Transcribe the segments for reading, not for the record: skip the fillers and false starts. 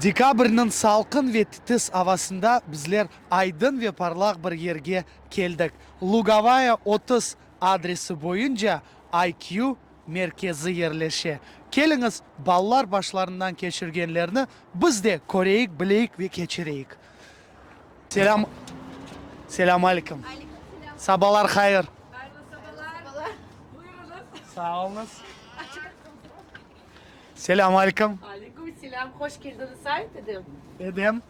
Dekabrniñ salqın ve titis avasında bizler aydın ve parlaq bir yerge keldik. Lugovaya 30 adresi boyunca IQ merkezi yerleşe. Keliñiz, balalar başlarından keçirgenlerni biz de köreyik, bileyik ve keçireyik. Selâm, selâm aleyküm. Sabalar hayır. Hayırlı sabalar. Buyurıñız. Sağ oluñız. Selâm aleyküm. Aleyküm selâm. Hoş keldiñiz, ayt, Edem. Edem.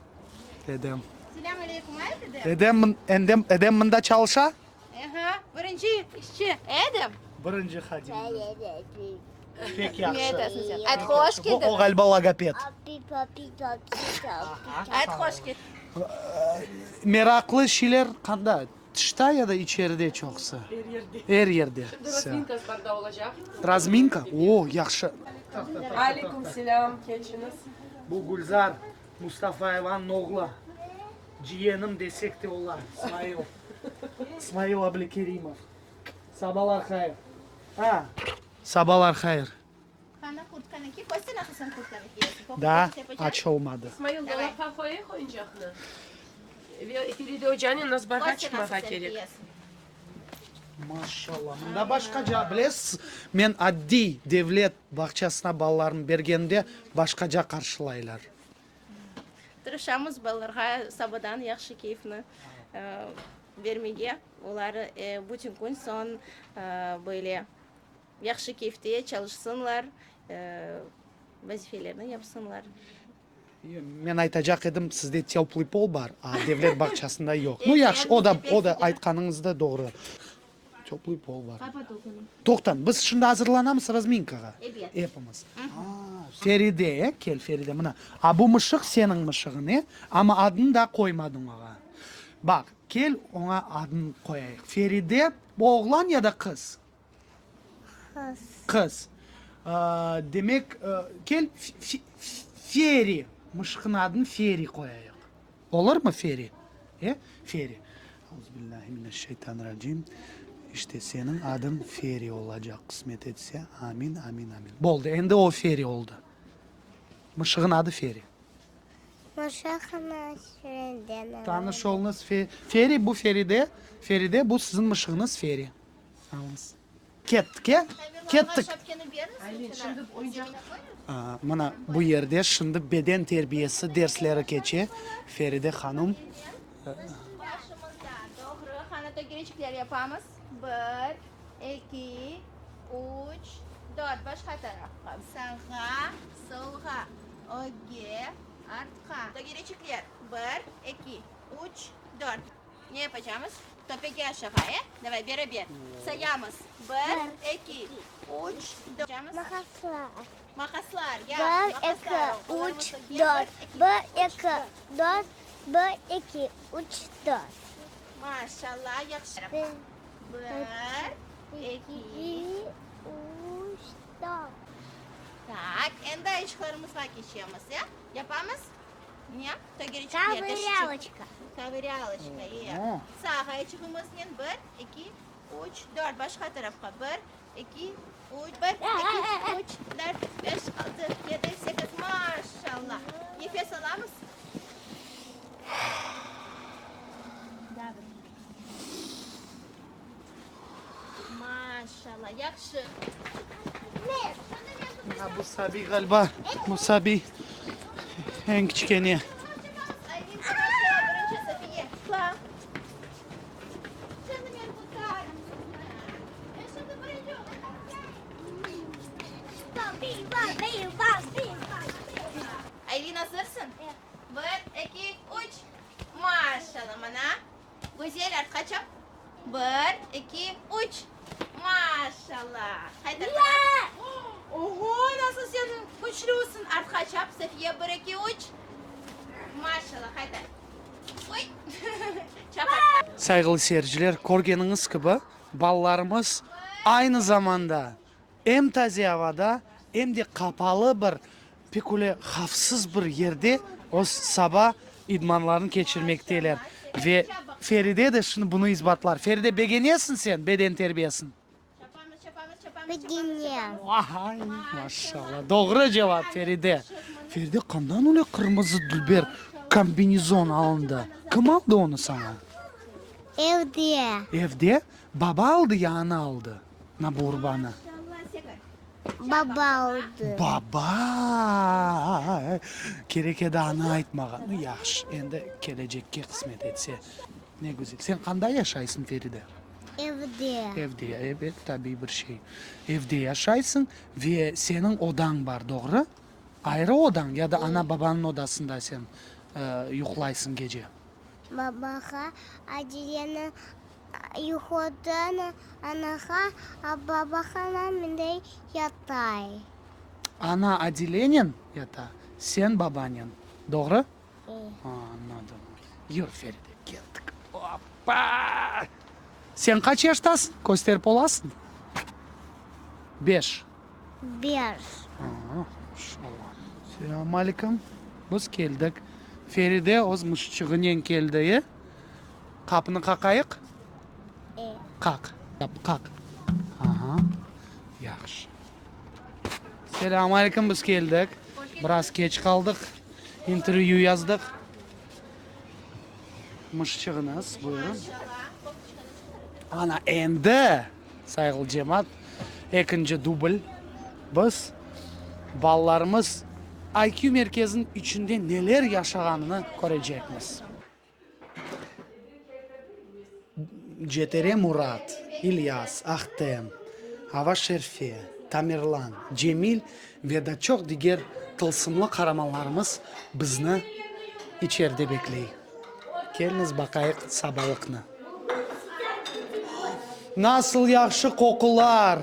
Edem. Selâm aleyküm, ayt, Edem. Edem, Edem, Edem mında çalışa? Ehe, birinci işçi, Edem. Birinci hadim. Pek yahşı. Ne aytasıñ sen? Ayt, hoş keldiñ. O, ğaliba, logoped. Ayt, hoş keldiñ. Meraqlı şeyler qanda? Tışta ya da içeride çoqusı? Er yerde. Er yerde. Şimdi razminka azbarda olacaq. Razminka? O, yahşı. Aleyküm selâm, keçiñiz. Bu Gülzar Mustafayevanıñ oğlu. Ciyenim desek de ola, İsmail. İsmail Ablikerimov. Sabalar hayır. A, sabalar hayır. Qana kurtkanı kiy, köster nasıl sen kurtkanı kiyesiñ. Daa açılmadı. İsmail, dolapqa qoyayıq oyuncaqnı. Ve Feride ocanen azbarğa çıqmağa kerek. Maşallah, mında başqaca, bilesiz, men addiy devlet bağçasına balalarımnı bergenimde başqaca qarşılaylar. Tırışamız balalarğa sabadan yahşı keyfni bermege. Olar bütün kün soñ böyle yahşı keyfte çalışsınlar, vazifelerini yapsınlar. Men aytacaq edim, sizde teplıy pol bar, a devlet bağçasında yoq. Nu, yahşı, o da, o da aytqanıñız da doğru. Teplıy pol bar. Toqtañ, biz şimdi azırlanamız razminkağa. Ebet. Epimiz. A, Feride, e, kel, Feride, mına. A bu mışıq seniñ mışığıñ, e? Amma adını daa qoymadıñ oña. Baq, kel, oña adını qoyayıq. Feride, bu oğlan ya da qız? Qız. Qız. Demek, kel, Feri, mışıqnıñ adını Feri qoyayıq. Olurmı Feri? E, Feri. Auzubillahi mineşşeytanirracim. İşte, seniñ adıñ Feri olacaq, qısmet etse. Amin, amin, amin. Boldı, endi o Feri oldı. Mışığın adı Feri. Mışığım Feride. Tanış oluñız, Feri, bu Feride, Feride, bu siziñ mışığıñız Feri. Alıñız. Kettik, e? Kettik. Mına bu yerde şimdi beden terbiyesi dersleri keçe, Feride hanım. Başımızdan doğru qana tögereçikler yapamız. Bir, eki, üç, dört. Başqa tarafqa. Sağğa, solğa, ögge, artqa. Tögereçikler. Bir, eki, üç, dört. Ne yapacamız? Töpege aşağa, e? Davay, beraber. Sayamız. Bir, eki, üç, dört. Maqaslar. Maqaslar, yahşı, Bir, eki, maqaslar. üç, dört. Bir, eki, dört. Bir, eki, üç, dört. Maşallah, yahşı. Bir, Bir, eki, eki, üç, dört. Tak, endi ayıcıqlarımızğa keçemiz, e? Yapamız? Ne? Tögereçikler, Kovırâloçka. Kovırâloçka, e. Sağ ayıcığımıznen bir, eki, üç, dört. Başqa tarafqa. Bir, eki, üç, bir, eki, üç, dört, beş, altı, yedi, sekiz. Maşallah! Nefes alamız. Maşallah! Yahşı. Bu sabiy ğaliba, bu sabiy eñ kiçkene. Aylin, azırsıñ? Bir, eki, üç! Maşallah, mana! Güzel, artqa çap. Bir, eki, üç! Maşallah! Qaytar bana. Oho, nasıl sen küçlüsiñ! Artqa çap, Safiye, bir, eki, üç! Maşallah, qaytar. Oy! Çap artqa. Sayğılı seyirciler, körgeniñiz kibi, balalarımız aynı zamanda Em taze avada, em de qapalı bir, pek öyle havfsız bir yerde öz saba idmanlarını keçirmekteler. Ve Feride de şimdi bunı isbatlar. Feride, begenesiñ sen beden terbiyesini? Çapamız, çapamız, çapamız. Begenem. Vay, maşallah! Doğru cevap, Feride. Feride, qandan öyle qırmızı dülber kombinezon alındı? Kim aldı onı saña? Evde. Evde? Baba aldı ya ana aldı na bu urbanı? Baba aldı. Baba! Kerek edi ana aytmağa. Nu, yahşı, endi kelecekke qısmet etse. Ne güzel. Sen qanda yaşaysıñ, Feride? Evde. Evde, ebet, tabiiy bir şey. Evde yaşaysıñ ve seniñ odañ bar, doğru? Ayrı odañ ya da ana-babanıñ odasında sen yuqlaysıñ gece? Babağa Adileni yuqladan anağa, a babağa mende yatay. Ana Adilenen yata, sen babanen, doğru? E. Añladım. Yür, Feride, kettik. Oppa! Sen qaç yaştasıñ? Kösterip olasıñ? Beş. Beş. Aa, maşallah. Selâm aleyküm. Biz keldik. Feride öz mışçığınen keldi, e? Qapını qaqayıq? E. Qaq. Qaq. Aha. Yahşı. Selâm aleyküm, biz keldik. Biraz keç qaldıq. İntervyü yazdıq. Mışçığıñız, buyurın. Ana, endi, sayğılı cemaat, ekinci dubl. Biz, balalarımız IQ merkeziniñ içinde neler yaşağanını körecekmiz. Cetere Murat, İlyas, Ahtem, Ava Şerfe, Tamerlan, Cemil ve da çoq diger tılsımlı qaramanlarımız bizni içeride bekley. Keliñiz baqayıq sabalıqnı. Nasıl yahşı qoqular!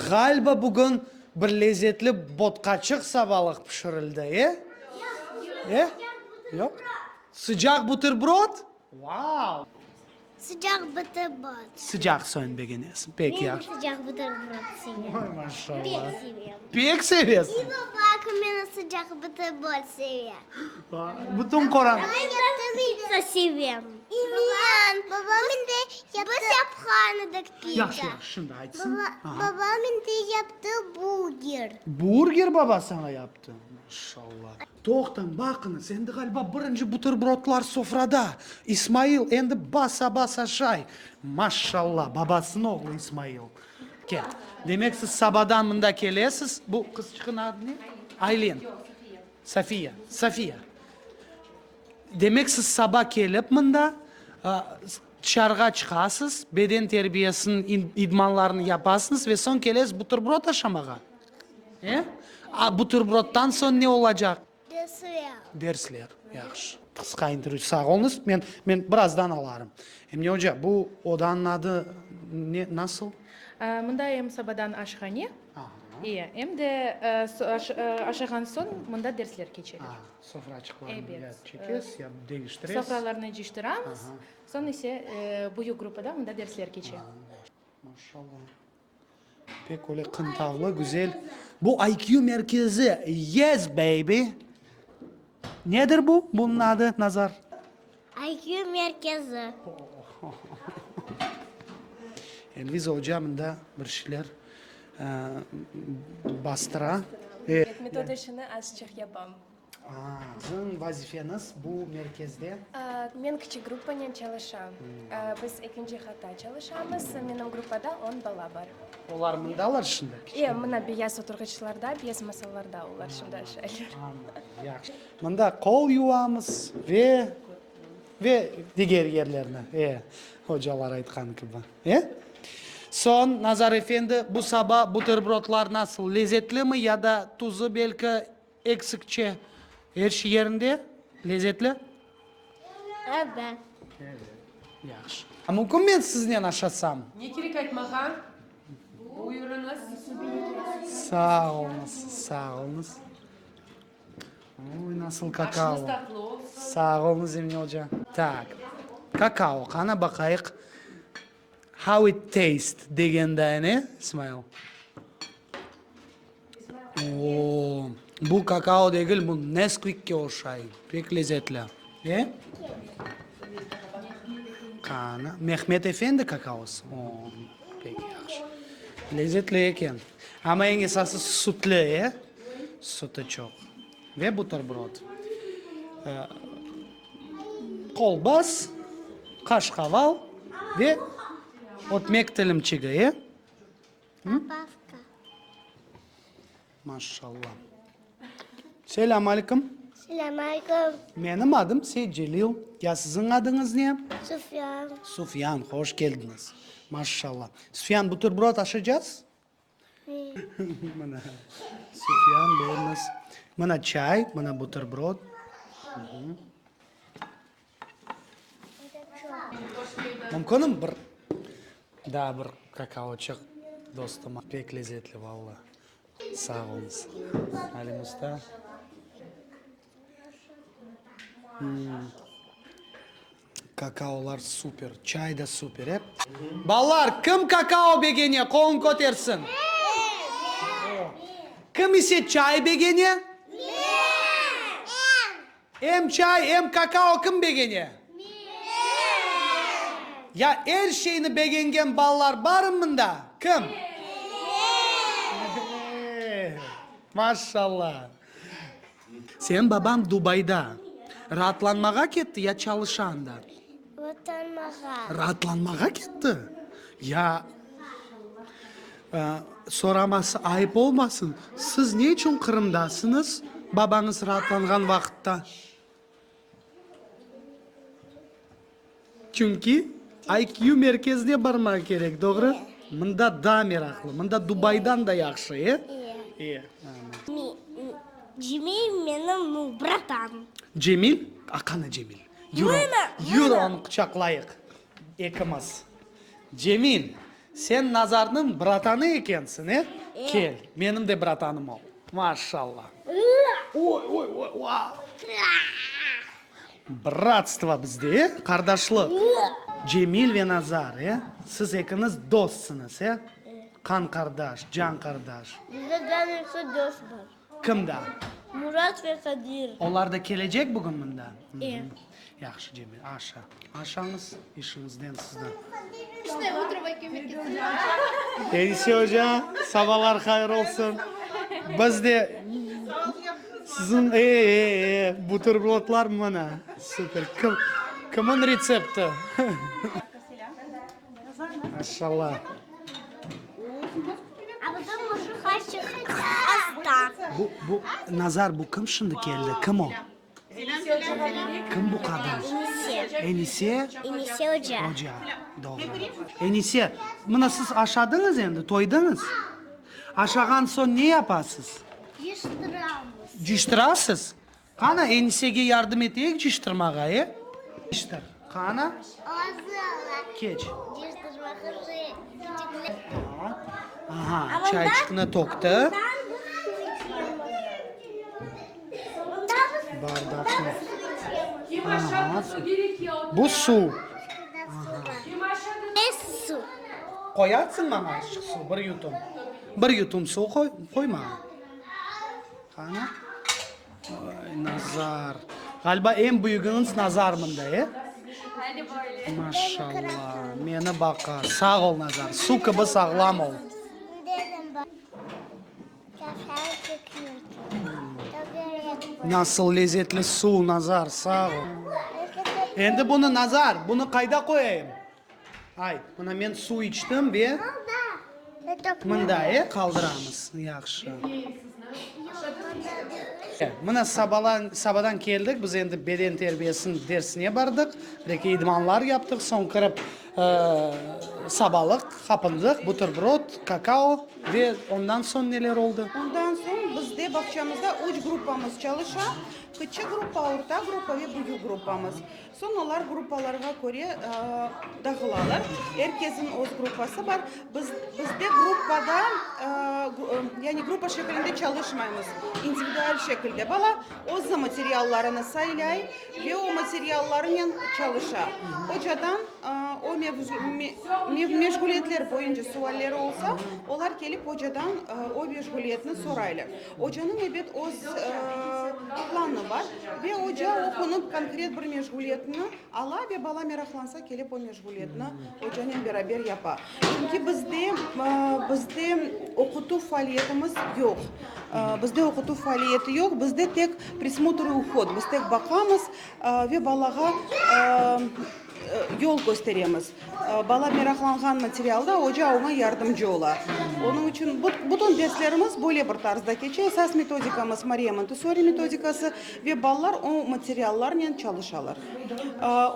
Ğaliba bugün bir lezetli botqaçıq sabalıq pişirildi, e? E? Yoq? Sıcaq buterbrot? Vau! Sıcaq buterbrot. Sıcaq soñ begenesiñ. Pek yahşı. Men sıcaq buterbrot sevem. Oy, maşallah. Pek sevem. Pek sevesiñ? İ babam meni sıcaq buterbrot seve. Bütün qoran. Men pitsa sevem. İ men. Babam endi yaptı. Biz yapqan edik pitsa. Yahşı, yahşı, şimdi aytsın. Babam endi yaptı burger. Burger baba saña yaptı? Maşallah. Toqtañ, baqıñız, endi ğaliba birinci buterbrotlar sofrada. İsmail endi basa-bas aşay. Maşallah, babasınıñ oğlu İsmail. Kel. Demek, siz sabadan mında kelesiz. Bu qızçıqnıñ adı ne? Aylin. Safiya. Safiya. Demek, siz saba kelip mında, tışarığa çıqasız, beden terbiyesiniñ idmanlarını yapasıñız ve soñ kelesiz buterbrot aşamağa. E? A buterbrottan soñ ne olacaq? Dersler. Dersler, yahşı. Qısqa intervyu, sağ oluñız. Men, men birazdan alarım. Emine oca, bu odanıñ adı ne, nasıl? Mında em sabadan aşhane, e, em de aşağan soñ mında dersler keçeler. A, sofraçıqlarnı Ebet. ya çekesiz, ya deñiştiresiz. Sofralarnı cıyıştıramız, soñ ise büyük gruppada mında dersler keçe. Maşallah. Pek öyle qıntavlı, güzel. Bu IQ merkezi. Yes, baby! Nedir bu, bunıñ adı, Nazar? IQ merkezi. Elviza oca mında bir şeyler bastıra. Metod işini azçıq yapam. Siziñ vazifeñiz bu merkezde? Men kiçik gruppanen çalışam. Biz ekinci qatta çalışamız. Menim gruppada on bala bar. Olar mındalar şimdi? E, mına beyaz oturğıçlarda, beyaz masalarda olar şimdi aşaylar. Yahşı. Mında qol yuvamız ve Ve diger yerlerni, e, ocalar aytqan kibi, e? Soñ, Nazar efendi, bu saba buterbrotlar nasıl, lezetlimi ya da tuzı belki eksikçe? Er şey yerinde? Lezetli? Evet. Evet, yahşı. Mümkün men siznen aşasam? Ne kerek aytmağa? Buyurıñız. Sağ oluñız, sağ oluñız. Oy, nasıl kakao. Aşıñız tatlı olsun. Sağ oluñız, Emine oca. Tak, kakao, qana baqayıq, how it taste degende, ne, İsmail? Oo, bu kakao degil, bu Nesquikke oşay, pek lezetli. E? Qana, Mehmet efendi kakaosı? Oo, pek yahşı. Lezetli eken. Amma eñ esası sütli, e? Sütü çoq. Ve buterbrot. Kolbas, qaşqaval ve ötmek tilimçigi, e? Papavka. Maşallah. Selâm aleyküm. Selâm aleyküm. Menim adım Seytcelil. Ya siziñ adıñız ne? Sufyan. Sufyan, hoş keldiñiz. Maşallah. Sufyan, buterbrot aşacaz? Mına, Sufyan, buyurıñız. Mına çay, mına buterbrot. Mümkünmi bir daa bir kakaoçıq, dostum? Pek lezetli, valla. Sağ oluñız, Alim usta. Kakaolar super, çay da super, e? Balalar, kim kakao begene, qolun kötersin. Kim ise çay begene? Em çay, em kakao kim begene? Ya er şeyni begengen balalar barmı mında? Kim? Maşallah! Seniñ babañ Dubayda raatlanmağa ketti ya çalışa anda? Raatlanmağa. Raatlanmağa ketti? Ya soraması ayıp olmasın, siz ne içün Qırımdasıñız, babañız raatlanğan vaqıtta? Çünki IQ merkezine barmaq kerek, doğru? Mında daa meraqlı, mında Dubaydan da yahşı, e? E. Cemil menim bratam. Cemil? A, qana Cemil? Yürü, yürü onı quçaqlayıq ekimiz. Cemil, sen Nazarnıñ bratanı ekensiñ, e? Kel, menim de bratanım ol. Maşallah. Oy, oy, oy, vau! Bratstvo bizde, e? Qardaşlıq. Cemil ve Nazar, e? Siz ekiñiz dostsıñız, e? Qan qardaş, can qardaş. Bizde daa dost bar. Kim daa? Murat ve Kadir. Olar da kelecek bugün mında? E. Yahşı, Cemil, aşa. Aşañız, işiñizden sizni. Enise oca, sabalar hayır olsun. Biz de siziñ, e, e, e, buterbrotlar mına, süper. Kim, kimin retsepti? Maşallah. Bu, bu, Nazar, bu kim şimdi keldi? Kim o? Kim bu qadın? Enise. Enise? Enise oca. Oca, doğru. Enise, mına siz aşadıñız endi, toydıñız? Aşağan soñ ne yapasız? Cıştıramız. Cıştırasız? Qana, Enisege yardım eteyik cıştırmağa, e? Cıştır. Qana? Keç. Aha, çayçıqnı tökti. Bardaqnı. Aha. Bu suv. Qoyarsıñ maña azçıq suv, bir yutum. Bir yutum suv qoy, qoy maña. Qana? Ay, Nazar. Ğaliba eñ büyügiñiz Nazar mında, e? Maşallah, meni baqa. Sağ ol, Nazar, suv kibi sağlam ol. Nasıl lezetli suv, Nazar, sağ ol. Endi bunı, Nazar, bunı qayda qoyayım? Ayt, mına men suv içtim ve mında, e, qaldıramız. Yahşı. Mına sabadan keldik, biz endi beden terbiyesiniñ dersine bardıq, bir-eki idmanlar yaptıq, soñ kirip sabalıq qapındıq, buterbrot, kakao ve ondan soñ neler oldı? Ondan soñ bizde bağçamızda üç gruppamız çalışa, kiçik gruppa, orta gruppa ve büyük gruppamız. Soñ olar gruppalarğa köre dağılalar. Er kesin öz gruppası bar. Biz, bizde gruppada, yani gruppa şeklinde çalışmaymız, individual şekilde. Bala özü materiallarını saylay ve o materiallarınen çalışa. Ocadan o mevzu, meşğuliyetler boyunca sualleri olsa, olar kelip ocadan o meşğuliyetni soraylar. Ocanıñ, ebet, öz planı bar. bar. Ve oca o künü konkret bir meşğuliyetni ala ve bala meraqlansa kelip o meşğuliyetni ocanen beraber yapa. Çünki bizde, bizde oqutuv faaliyetimiz yoq. Bizde oqutuv faaliyeti yoq, bizde tek prismotr i uhod, biz tek baqamız ve balağa yol kösteremiz. Bala meraqlanğan materialda oca oña yardımcı ola. Onıñ içün bütün derslerimiz böyle bir tarzda keçe. Esas metodikamız Mariya Montessori metodikası ve balalar o materiallarnen çalışalar.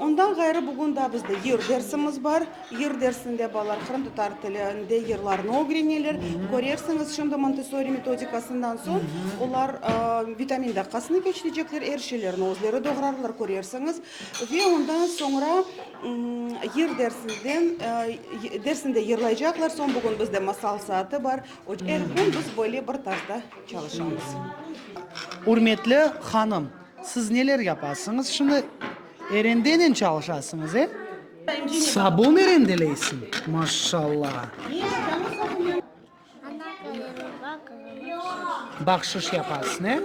Ondan ğayrı bugün daa bizde yır dersimiz bar. Yır dersinde balalar qırımtatar tilinde yırlarnı ögreneler. Körersiñiz, şimdi Montessori metodikasından soñ olar vitamin daqqasını keçirecekler, er şeylerni özleri doğrarlar, körersiñiz. Ve ondan soñra yır dersinden dersinde yırlaycaqlar. Soñ bugün bizde masal saatı bar. Er kün biz böyle bir tarzda çalışamız. Ürmetli hanım, siz neler yapasıñız? Şimdi erendenen çalışasıñız, e? Sabun erendeleysiñ? Maşşalla! Bahşış yapasıñ, e?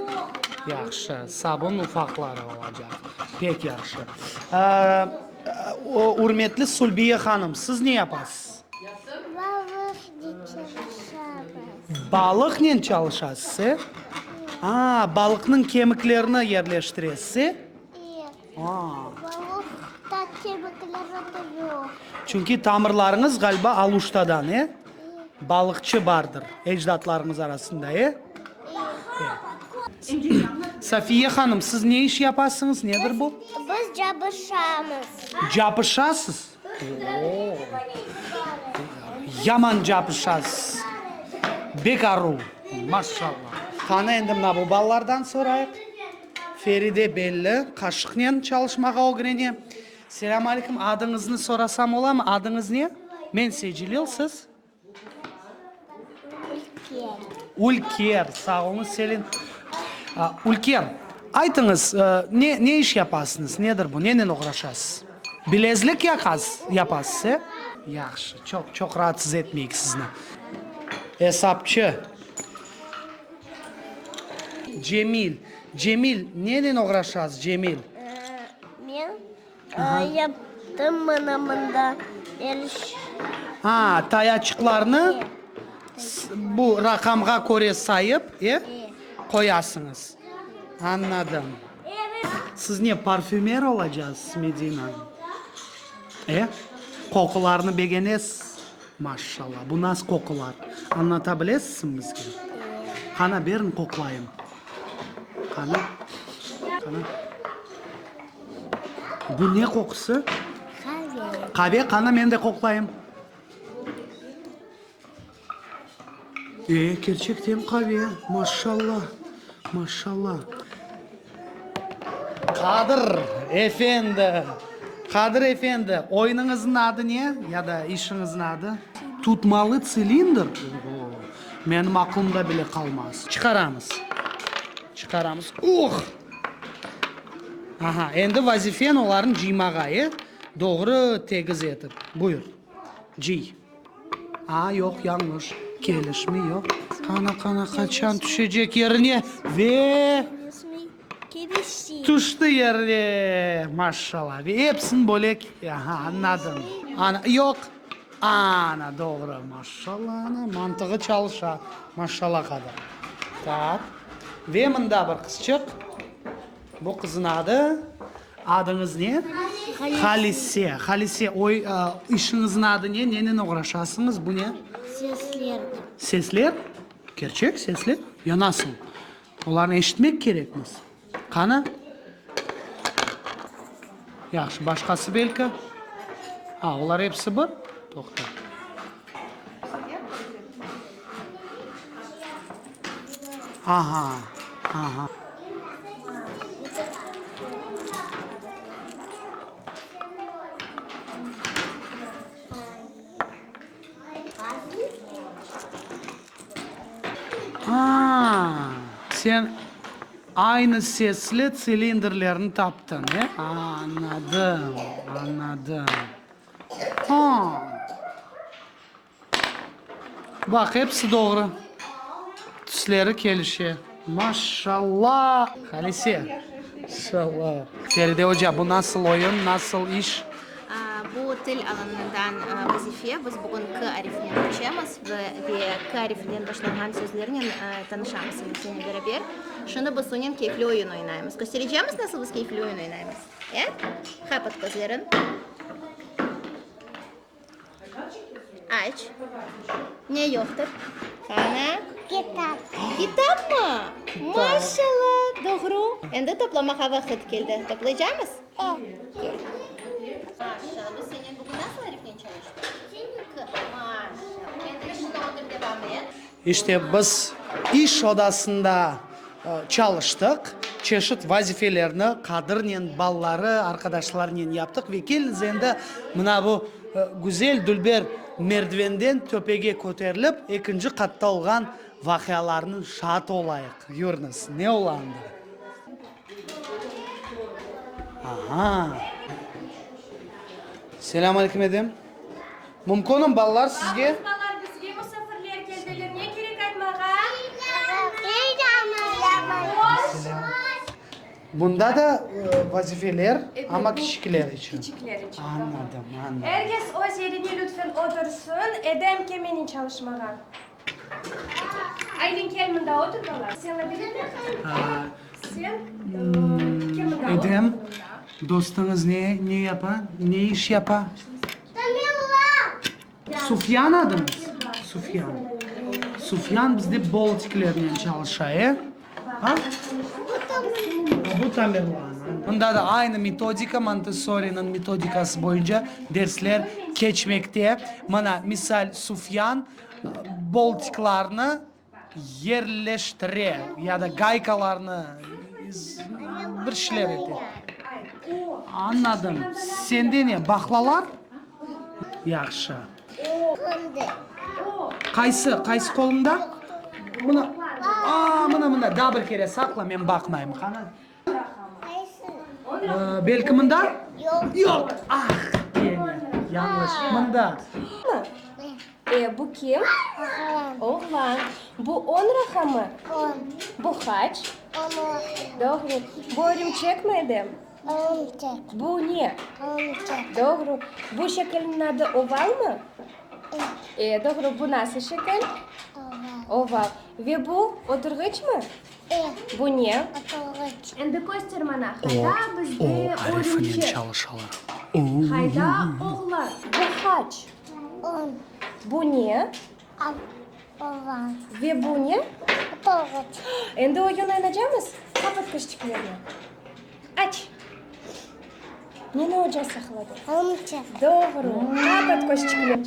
Yahşı, sabun ufaqları olacaq. Pek yahşı. Ürmetli Sulbiye hanım, siz ne yapasız? Balıqnen çalışasız, e? A, balıqnıñ kemiklerini yerleştiresiz, e? Çünki tamırlarıñız, ğaliba, Aluştadan, e? Balıqçı bardır ecdatlarıñız arasında, e? Safiye hanım, siz ne iş yapasıñız, nedir bu? Biz capışamız. Capışasız? Oo! Yaman capışasız. Bek aruv, maşallah. Qani, endi mına bu balalardan sorayıq. Feride belli, qaşıqnen çalışmağa ögrene. Selâm aleyküm, adıñıznı sorasam olamı? Adıñız ne? Men Secelil, siz? Ülker. Ülker, sağ oluñız, Selin. Ülker, aytıñız, ne, ne iş yapasıñız, nedir bu, nenen oğraşasız? Bilezlik yapasız, e? Yahşı, çoq, çoq raatsız etmeyik sizni. Esapçı. Cemil, Cemil, nenen oğraşasız, Cemil? Men yaptım mına mında er şey. A, tayaçıqlarnı bu raqamğa köre sayıp, e, qoyasıñız. Añladım. Siz ne, parfümer olacaqsız, Medina? E? Qoqularnı begenesiz? Maşşalla, bu nas qoqular? Añlata bilesizmi bizge? Qana, beriñ qoqlayım. Qana, qana. Bu ne qoqusı? Qave. Qave, qana, men de qoqlayım. E, kerçekten qave, maşşalla, maşşalla. Qadır efendi, Qadır efendi, oyunıñıznıñ adı ne, ya da işiñizniñ adı? Tutmalı tsilindr? Oho, menim aqlımda bile qalmaz. Çıqaramız, çıqaramız. Uh! Aha, endi vazifen olarnı cıymağa, e? Doğru tegiz etip. Buyur, cıy. A, yoq, yañlış. Kelişmey, yoq. Qana, qana, qaçan tüşecek yerine? Ve. Tüşti yerine! Maşşala! Ve episini bölek. Aha, añladım. Ana, yoq. Ana, doğru. Maşşala, ana, mantığı çalışa. Maşşala qadar. Tak. Ve mında bir qızçıq. Bu qızın adı? Adıñız ne? Halise. Halise, oy, işiñizniñ adı ne? Nenen oğraşasıñız? Bu ne? Sesler. Sesler? Kerçek, sesler? Ya nasıl? Olarnı eşitmek kerekmiz. Qani? Yahşı, başqası belki? A, olar episi bir? Toqta. Aha, aha. A, sen aynı sesli tsilindrlerni taptıñ, e? Añladım, añladım. A! Baq, episi doğru. Tüsleri kelişe. Maşşalla! Halise! İnşallah. Feride oca, bu nasıl oyun, nasıl iş? Bu til alanından vazife. Biz bugün K arifinen keçemiz ve K arifinen başlanğan sözlernen tanışamız senen beraber. Şimdi biz onen keyfli oyun oynaymız. Kösterecemiz nasıl biz keyfli oyun oynaymız? E? Qapat közlerin. Aç. Ne yoqtır? Qana? Kitap. Kitapmı? Maşallah, doğru. Endi toplamağa vaqıt keldi. Toplaycamız? E. Kel. Maşallah, biz senen bugün nasıl arifnen çalıştıq? K. Maşallah. Endi işini otur devam et. İşte, biz iş odasında çalıştıq, çeşit vazifelerni Qadırnen, balaları, arqadaşlarınen yaptıq ve keliñiz endi mına bu güzel, dülber merdivenden töpege köterilip, ekinci qatta olğan vaqialarnıñ şaatı olayıq. Yürüñiz, ne ola anda? Aha! Selâm aleyküm, Edem! Mümkünmi, balalar, sizge? Balalar, bizge musafirler keldiler, ne kerek aytmağa? Bunda da vazifeler, amma kiçikler içün. Kiçikler içün. Añladım, añladım. Er kes öz yerine lütfen otursın, Edem kel menen çalışmağa. Aylin, kel mında otur, bala. Sen labirintte Sen, kel mında otur. Edem, dostuñız ne, ne yapa, ne iş yapa? Tamila! Sufyan adıñız? Sufyan. Sufyan bizde boltiklernen çalışa, e? A? Bu Tamerlan. Mında da aynı metodika, Montessoriniñ metodikası boyunca dersler keçmekte. Mına, misal, Sufyan boltiklarnı yerleştire ya da gaykalarnı, bir şeyler ete. Añladım. Sende ne, baqlalar? Yahşı. Qaysı, qaysı qolunda? Mına, a, mına, mına, daa bir kere saqla, men baqmayım. Qana? Belki mında? Yoq. Yoq! Ah, kene yañlış. Mında. E, bu kim? Oğlan. Oğlan. Bu on raqamı? On. Bu qaç? On. Doğru. Bu örümçekmi, Edem? Örümçek. Bu ne? Örümçek. Doğru. Bu şekilniñ adı ovalmı? E. E, doğru. Bu nasıl şekil? Oval. Oval. Ve bu oturğıçmı? E. Bu ne? Oturğıç. Endi köster maña, qayda bizde örümçek? çalışalar. Qayda oğlan? Bu qaç? On. Bu ne? Oval. Ve bu ne? Oturğıç. Endi oyun oynaycamız? Qapat közçiklerni. Aç. Neni oca saqladı? Örümçek. Doğru. Qapat közçiklerni.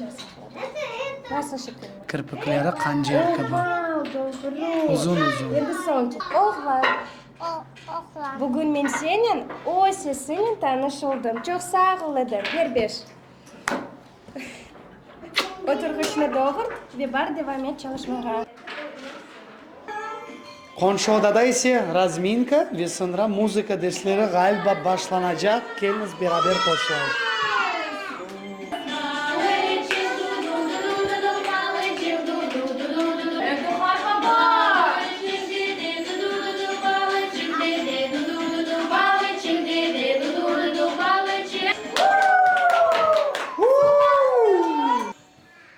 Nasıl şekilli? Kirpikleri qancer kibi. Oval, doğru. Uzun-uzun. Endi soñki. Oğlan. Oğlan. Bugün men senen o sesinen tanış oldım. Çoq sağ ol, Edem. Ber beş. Oturğıçnı doğurt ve bar devam et çalışmağa. Qonşu odada ise razminka ve soñra muzıka dersleri ğaliba başlanacaq, keliñiz beraber qoşulayıq.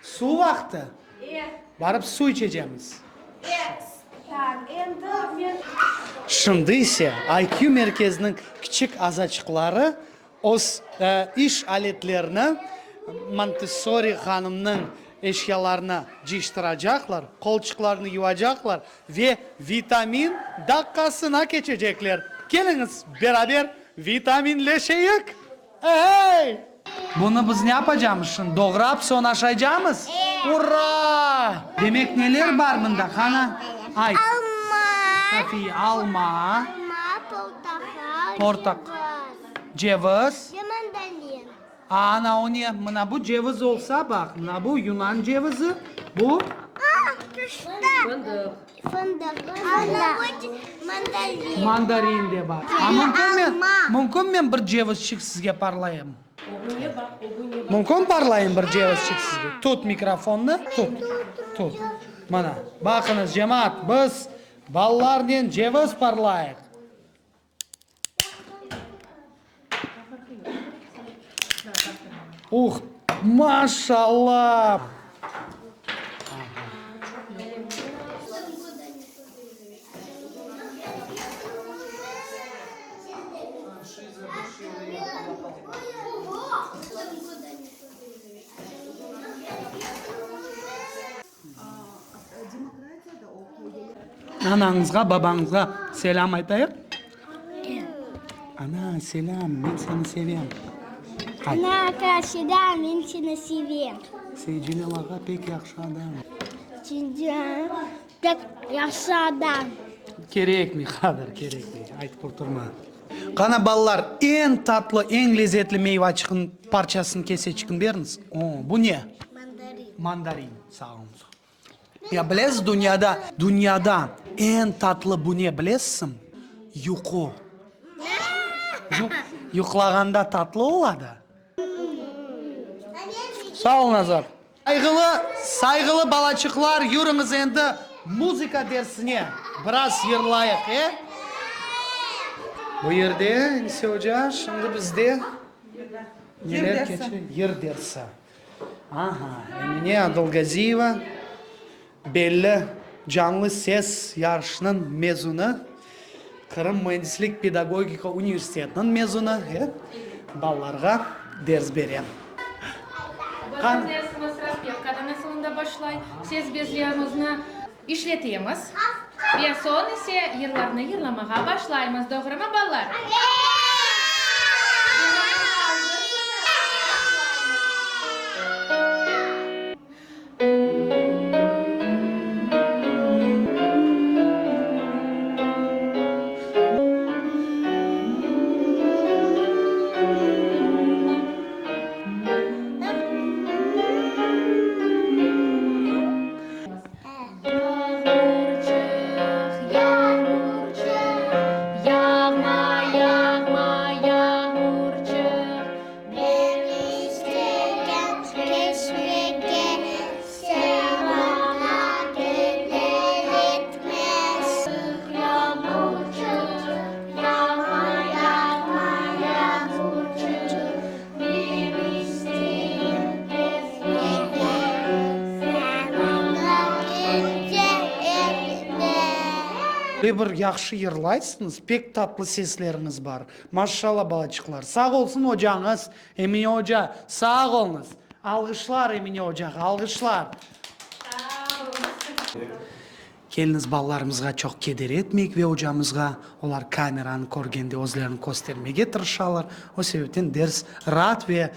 Suv vaqtı. Barıp suv içecemiz. Şimdi ise IQ merkeziniñ kiçik azaçıqları öz iş aletlerini Montessori hanımnıñ eşyalarına cıyıştıracaqlar, qolçıqlarını yuvacaqlar ve vitamin daqqasına keçecekler. Keliñiz, beraber vitaminleşeyik! Ey! Bunı biz ne yapacamız şimdi? Doğrap soñ aşaycamız? Ura! Demek, neler bar mında? Qana, ayt. Alma. Safiye, alma. Alma, portaqal, Portaq. Ceviz. Ceviz. Ve mandalin. Ana, o ne? Mına bu ceviz olsa, baq, mına bu yunan cevizi, bu? Fındıq. Fındıq. Ana, bu mandalin. Mandarin de bar. A mümkün men, mümkün men bir cevizçik sizge parlayım? Mümkün parlayım bir cevizçik sizge? Tut mikrofonnı, tut, tut. Mana, baqıñız, cemaat, biz balalarnen ceviz parlayıq. Uh, maşallah! Anañızğa, babañızğa selâm aytayıq. Ana, selâm, men seni sevem. Ayt. Ana, selâm, men seni sevem. Seycemil ağa pek yahşı adam. Seycemil pek yahşı adam. Kerekmey, qadır, kerekmey, aytıp oturma. Qana, balalar, eñ tatlı, eñ lezetli meyvaçıqnıñ parçasını, keseçikni beriñiz. O, bu ne? Mandarin. Mandarin, sağ oluñız. Ya bilesiz, dünyada, dünyada eñ tatlı bu ne, bilesizmi? Yuqu. Yuqlağanda tatlı ola da. Sağ ol, Nazar. Sayğılı, sayğılı balaçıqlar, yürüñiz endi muzıka dersine, biraz yırlayıq, e? Bu yerde, Enise oca, şimdi bizde neler keçe? Yır dersi. Aha, Emine Adılgaziyeva, belli Canlı ses yarışınıñ mezunı, Qırım müendislik pedagogika universitetiniñ mezunı, e, balalarğa ders bere. Bizim dersimiz raspevka danasılında başlay. Ses bezlerimizni işletemiz ve soñ ise yırlarnı yırlamağa başlaymız. Doğrumı, balalar? Yağmurçıq, yağmurçıq, yağma, yağma, yağmurçıq. Men istegen kesmege sen maña keder etmez. Yağmurçıq, yağma, yağma, yağmurçıq, Men istegen kesmege sen maña keder etmez. Ve bir yahşı yırlaysıñız, pek tatlı sesleriñiz bar. Maşşalla, balaçıqlar. Sağ olsun ocañız, Emine oca, sağ oluñız. Alğışlar Emine ocağa, alğışlar. Keliñiz, balalarımızğa çoq keder etmeyik ve ocamızğa, olar kameranı körgende özlerini köstermege tırışalar. O sebepten ders raat ve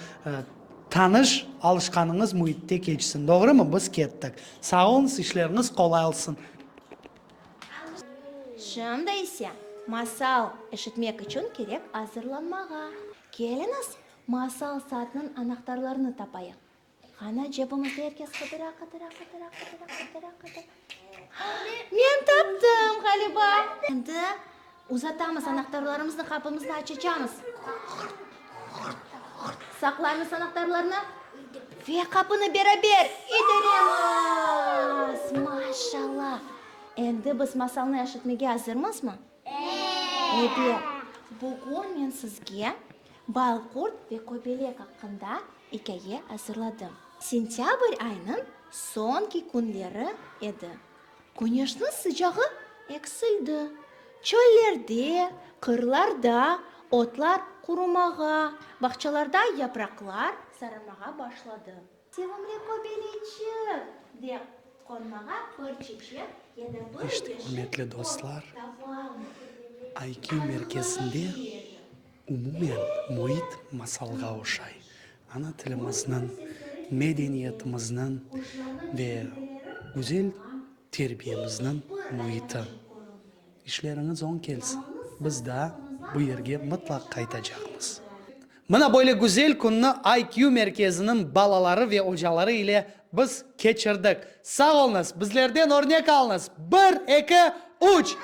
tanış, alışqanıñız müitte keçsin. Doğrumı? Biz kettik. Sağ oluñız, işleriñiz qolay olsun. Şimdi ise masal eşitmek içün kerek azırlanmağa. Keliñiz, masal saatiniñ anahtarlarını tapayıq. Qana, cebimizde er kes qıdıra, qıdıra, qıdıra, qıdıra, qıdıra, qıdıra. Men taptım, ğaliba. Endi uzatamız anahtarlarımıznı, qapımıznı açacamız. Saqlaymız anahtarlarnı ve qapını beraber iteremiz! Maşallah! Endi biz masalnı eşitmege azırmızmı? Ebet! Bugün men sizge Balqurt ve Köbelek aqqında ikâye azırladım. Sentâbr ayınıñ soñki künleri edi. Küneşniñ sıcağı eksildi. Çöllerde, qırlarda otlar qurumağa, bağçalarda yapraqlar sararmağa başladı. Sevimli köbeleçik! dep qonmağa bir çiçek ya da bir İşte, yeşil ürmetli ot dostlar, tapalmay. IQ merkezinde umumen müit masalğa oşay. Ana tilimizniñ, medeniyetimizniñ ve güzel terbiyemizniñ müiti. İşleriñiz oñ kelsin, biz daa bu yerge mıtlaq qaytacaqmız. Mına böyle güzel künni IQ merkeziniñ balaları ve ocaları ile biz keçirdik. Sağ oluñız, bizlerden örnek alıñız! Bir, eki, üç! IQ!